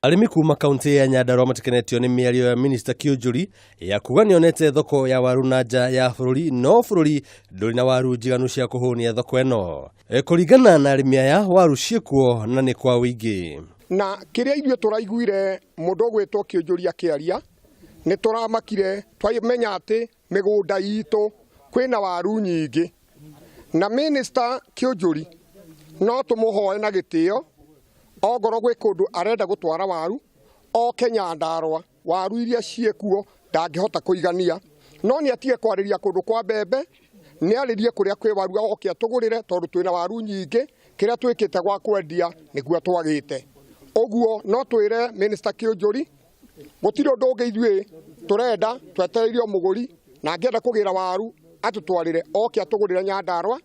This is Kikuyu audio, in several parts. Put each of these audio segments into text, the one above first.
Arĩmi kuma kaunti ya Nyandarua matikenetio nĩ mĩario ya minista Kĩũnjũri ya kuga nĩonete thoko ya waru na nja ya bũrũri, no bũrũri ndũrĩ na waru njiganu cia kũhũnia thoko ĩno. Kũringana na arĩmi aya, waru ciĩkuo na nĩ kwa ũingĩ. Na kĩrĩa ithuĩ tũraiguire mũndũ ũgwĩtwo Kĩũnjũri akĩaria, nĩ tũramakire twamenya atĩ mĩgũnda itũ kwĩna waru nyingĩ. Na minista Kĩũnjũri no tũmũhoe na gĩtĩo, ongorwo gwĩ kũndũ arenda gũtwara waru, oke Nyandarua, waru iria ciĩkuo ndangĩhota kũigania. No nĩ atige kwarĩria kũndũ kwa mbembe, nĩ arĩrie kũrĩa kwĩ waru oke atũgũrĩre, tondũ twĩna waru nyingĩ, kĩrĩa twĩkĩte gwa kwendia nĩguo twagĩte. Ũguo no twĩre minista Kĩũnjũri, gũtirĩ ũndũ ũngĩ ithuĩ tũrenda, twetereire o mũgũri, na angĩenda kũgĩra waru atũtwarĩre, oke atũgũrĩre Nyandarua,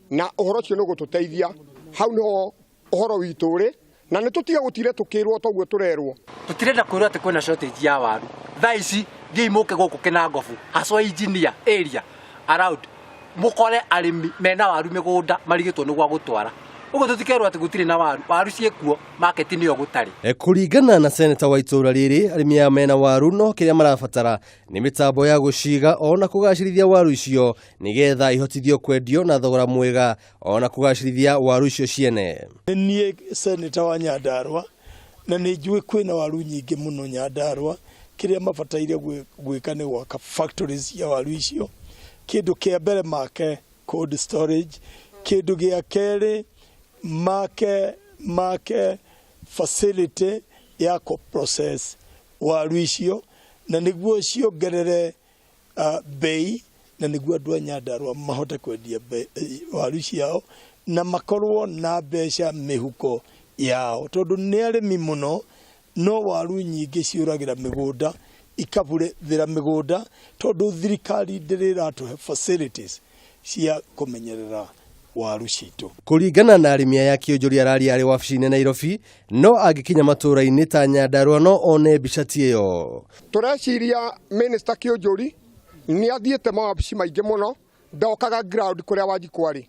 na ũhoro ũcio nĩ ũgũtũteithia. Hau nĩho ũhoro witũ ũrĩ, na nĩ tũtige gũtire tũkĩrwo toguo tũrerwo. Tũtirenda kwĩrwo atĩ kwĩna shortage ya waru. Thaa ici thiĩi mũke gũkũ Kĩnangobu, haswa engineer area around, mũkore arĩmi mena waru mĩgũnda marigĩtwo nĩ gwa gũtwara. Ũguo tũtikerwo atĩ gũtirĩ na waru, waru ciĩkuo, market nĩyo gũtarĩ. Kũringana na seneta wa itũũra rĩrĩ, arĩmi aya mena waru no kĩrĩa marabatara nĩ mĩtambo ya gũciga ona kũgacĩrithia waru icio nĩgetha ihotithio kwendio na thogora mwega ona kũgacĩrithia waru icio ciene. Nĩ niĩ seneta wa Nyandarua na nĩ njũĩ kwĩna waru nyingĩ mũno Nyandarua. Kĩrĩa mabataire gwĩka nĩ gwaka factories cia waru icio. Kĩndũ kĩa mbere make cold storage, kĩndũ gĩa kerĩ make facility ya kũ process waru icio, na nĩguo ciongerere bei, na nĩguo andũ a Nyandarua mahote kwendia waru ciao na makorwo na mbeca mĩhuko yao, tondũ nĩ arĩmi mũno, no waru nyingĩ ciũragĩra mĩgũnda, ikaburĩthĩra mĩgũnda, tondũ thirikari ndĩrĩ ĩratũhe facilities cia kũmenyerera waru citũ. Kũringana na arĩmi aya, Kĩũnjũri araria arĩ wabici-inĩ Nairobi, no angĩkinya matũũra-inĩ ta Nyandarua no one mbica ti ĩyo. Tũreciria minista Kĩũnjũri nĩ athiĩte mawabici maingĩ mũno, ndokaga ground kũrĩa Wanjikũ arĩ,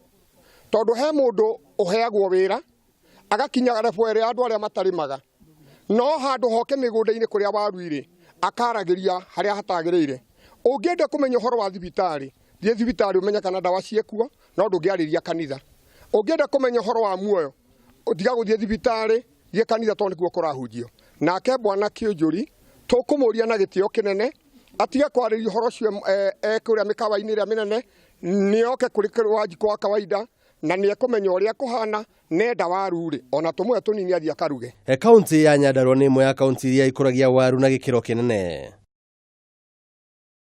tondũ he mũndũ ũheagwo wĩra agakinya level ĩrĩa andũ arĩa matarĩmaga, no handũ hoke mĩgũnda-inĩ kũrĩa waru irĩ akaragĩria harĩa hatagĩrĩire. Ũngĩenda kũmenya ũhoro wa thibitarĩ, thiĩ thibitarĩ ũmenye kana ndawa ciĩkuo, no ndũngĩarĩria kanitha. Ũngĩenda kũmenya ũhoro wa muoyo, tiga gũthiĩ thibitarĩ, thiĩ kanitha tondũ nĩkuo kũrahunjio. Nake bwana Kĩũnjũri tũkũmũria na gĩtĩo kĩnene atige kwarĩria ũhoro ũcio kũrĩa mĩkawa-inĩ ĩrĩa mĩnene, nĩoke kũrĩ Wanjikũ wa kawaida na nĩekũmenya ũrĩa kũhana. Nenda waru rĩ, ona tũmũhe tũnini athiĩ akaruge. Kaunti ya Nyandarua nĩ ĩmwe ya kaunti iria ikũragia waru na gĩkĩro kĩnene.